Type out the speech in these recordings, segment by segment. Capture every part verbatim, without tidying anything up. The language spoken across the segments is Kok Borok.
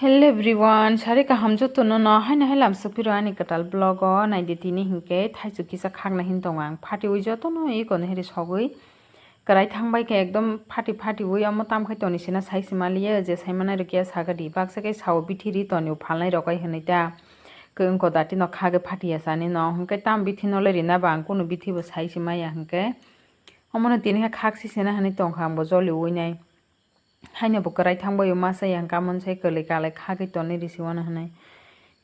Hello everyone, sari kaham jotono no haino hai lamsok phiro ani kwtal vlog o naidi tini hinkhe thaichuk kisa khakna hin tongo ang phatiwi jotono eko no hiri sogwi kwrai thangbai khe ekdom phati phatiwi omo tamkhai toni sina sai se maliya je sai manai rok ya sagadi baksa khe sao bithi ri toni phalnai rok ai hinui ta khe wngko dati no khagwi phatiya sani no hinkhe tam bithi no le rina ba ang kunu bithi bo sai se maya hinkhe omono tini khe khak sisena hinui tongkha ang bo joliwi nai. Haino bo kwrai thangbaio masa yang kamon sai kwlwi kalai khagwi tonwi risi wano hwnwi.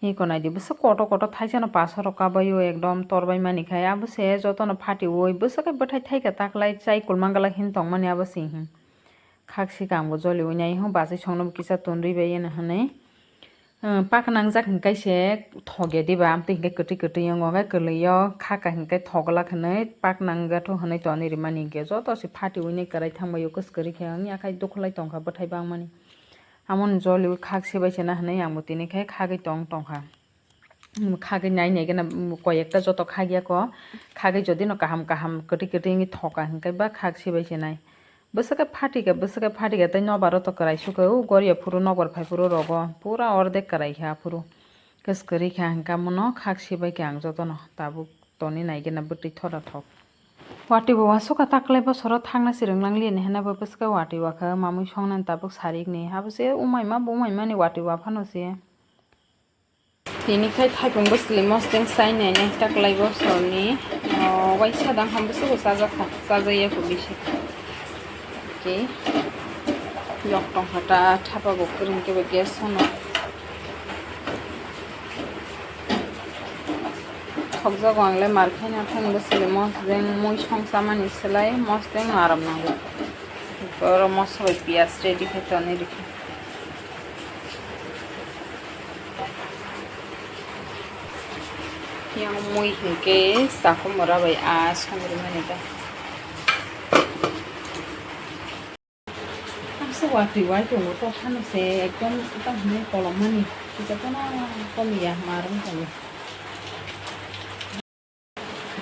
Eko naidi bwswk koto koto thaisano paso rok kabaio ekdom torbai mani khai abo se jotono phatiwi bwswk khe bwthai thaika taklai chai kulmang glak hin tongmani abo se hin. Khak sikang bo joliwi nai hwn bachai songno bo kisa tonrwi bai yeno hwnwi. Pak nangjak hinkhe se thok ya diba, amtwi hinkhe kwtwi kwtwi wngo, hinkhe kwlwio khaka hinkhe thok glak hinwi pak nangjathok hinwi toni rimani hinkhe joto se phatiwi nai kwrai thangbaio kwskwrwi khe wngya khai dukhlai tongkha bwthai bangmani. Amoni joliwi khak sibai se na hinwi ang bo tini khe khagwi tong tongkha. Khagwi nai nai gana koi ekta joto khagya ko khagwi jodi no kaham kaham kwtwi kwtwi wngwi thoka hinkhe ba khak sibai se nai. Bwswk khe phatikha, bwswk khe phatikha tei nobar o to kwrai sukha, o goriya phuru nobar phai phuru rogo pura ordek kwrai kha phuru. Kwskwrwi kha hwnkha mono khak sibai kha ang jotono tabuk toni nai gana bwtwi thora thok. Watwi bo wasukha taklai bosoro thangna se rwnglang liya ni hwnba bwswk khe watwi wakha mamwi songnani tabuk sarikni abo se umaima bo umaimani watwi waphano se. Tini khai thaipung bwsli mosdeng chai nainai taklai bosorni, o, waisa dang ham bwswk bo chajakha, chajak ya kho bisi. Tei yok tongkha ta thapa bo kwrwng khe bo gas sono. Thokjago ang le mar khaina thang bwsli mosdeng mui song chamani slai mosdeng no aram nango. Oro moso bai piyaj ready khai tonwi rikha. Yang mui hinkhe sakhumora bai a songrimani da. Ang se watwi wai tongo to phano se ekdom tamo hinwi kolomani kisa kono koliya marwng tongo.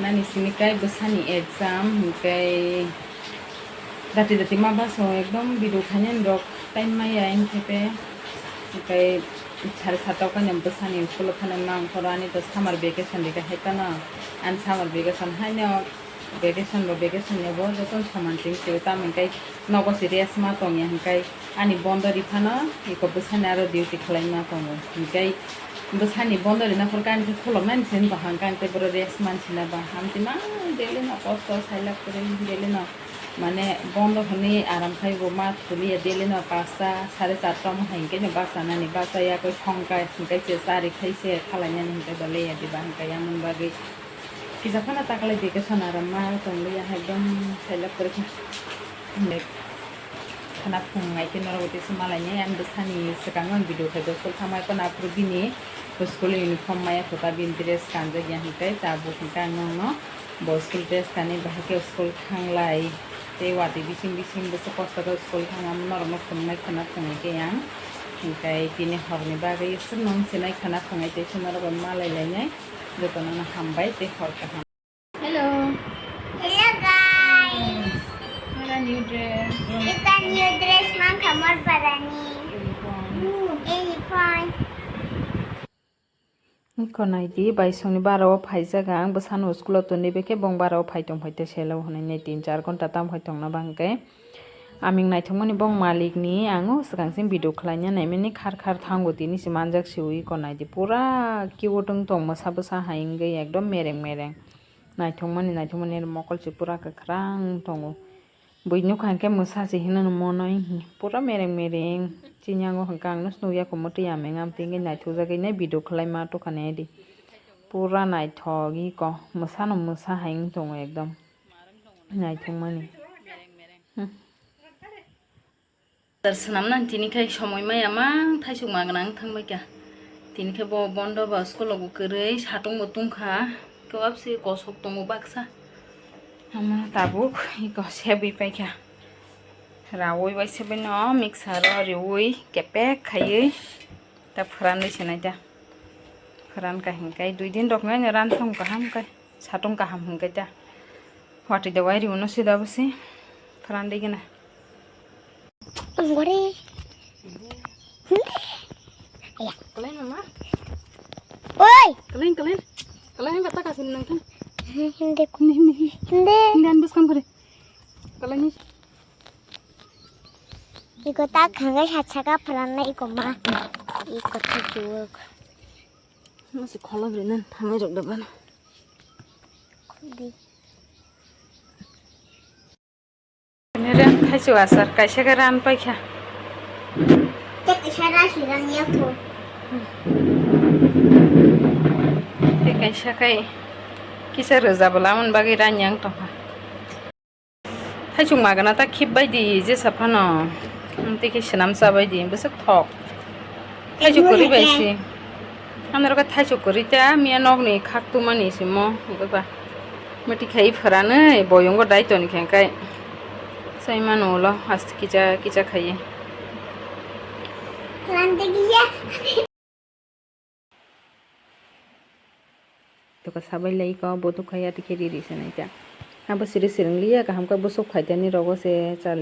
Nani simi kai bwsani exam, hinkhe dati dati ma baso ekdom video khainani rok time maya hinkhe te, hinkhe sare satta o kainwi bwsani school o thana nang phoro ani to summer vacation rikha hai phano, ani summer vacation haino vacation bo vacation ni bo jotono soman chini se tamo hinkhe. Nogo se rest ma tongya hinkhe ani bondo ri phano eko bwsani aro duty khwlai ma tongo hinkhe bwsani bondo rina phor khe ani khe khulumnani se wngkha hinkhe ang tei boro rest mansi na ba hamti ma daily no kosto sailak kwrwi daily no mane bondo hwnwi aram khai bo ma thuliya daily no pasta sare charta omo hai hinkhe no bachanani bachaya khe songkha hinkhe se chari khai se khalainani hinkhe bo leya diba hinkhe yamon bagwi. Kisa phano taklai vacation aram ma tongli ya hai dom sailak kwrwi khe. Khana phung nai khe norok tei se malai nai ang bwsani swkang ang video khai school thangmai phano aphuru bini school uniform maya kho ta bini dress kanjak ya hinkhe tabuk hinkhe ang nokno bo school dress kanwi bahai khe school thanglai tei watwi bising bising bwswk kosto khe school thang norokno phunuknai khana phunuknai khe ang hinkhe tini horni bagwi swk nung sinai khana phunai tei se norok bai malai lainai. Jotono no hambai tei hor kaham. Hello. Hello guys. Mara new dress. Ita new dress mankha mor parani. Uniform. Uniform. Iko naidi baisongni bara o phaijak ang bwsano school o toni bekhe bong bara o phai tong phai te selo hwnwi tin char ghonta tam hai tongna bangkhe. Aming naithokmani bong malikni ang o swkang sing video khwlaina naimani khar khar thango tini se manjak siwi iko naidi pura cute wng tong mwsa bwsa hai wngwi ekdom mereng mereng naithokmani naithokmani mokol se pura kwkhwrang tongo bui nukha hinkhe mwsa se hinwi mono pura mereng mereng chini yango hinkhe ang nukya khe mwtwi aming amtwi wngwi naithokjagwi video khwlaima tongkha naidi pura naithok iko mwsano mwsa hai wng tongo ekdom. Naithokmani. Bazar swnamnani tini khai somoi maya mang thaisuk ma gwnang thangbai kha. Tini khai bo bondo ba school o bo kwrwi satung bo tungkha. Kebab se kosok tongo baksa. Ama tabuk iko sebwi paikha. Rawi bai sebwi no mixer o riwi kepek khaiwi ta phwranwi se nai ta. Phwran kha hinkhe dui din rok no ran thong kaham khe. Satung kaham hwnkhe ta. Watwi da wai riwno sida bwsi. Pharan digi na. Angore. Hwnkhe. Kalai mama. Oi. Kalai, kalai. Kalai, hingga taka sini nang kan. Hindi. Hindi, hindi, hindi. Hindi. Hindi, an bus kan kore. Kalai ni. Iko ta khangai sa chaka phalan na iko ma. Iko ta juwak. Masih kolom rinan, thamai rok daban. Khudi. Nere thaichu asar, kaisa khe ran paikha. Tei kaisa ra sirang yakho. Tei kaisa khai kisa rwja bwla, amoni bagwi ran yang tongkha. Thaichuk magana ta khip baidi jesa phano. Tei khe swnam cha baidi, bwswk thok. Thaichuk kwrwi bai se. Ano rwkha thaichuk kwrwi ta miya nokni khak tumani se mo, hwnkhe ba. Mati khai phwranwi boyungo dai toni khe kai. Sai mano ulo haste kicha kicha khaiwi. Toka sabai lai ko bothuk khaiya tikhe riri se nai ta. Abo siri siring liya kaham khe bwswk phaitani rogo se chal.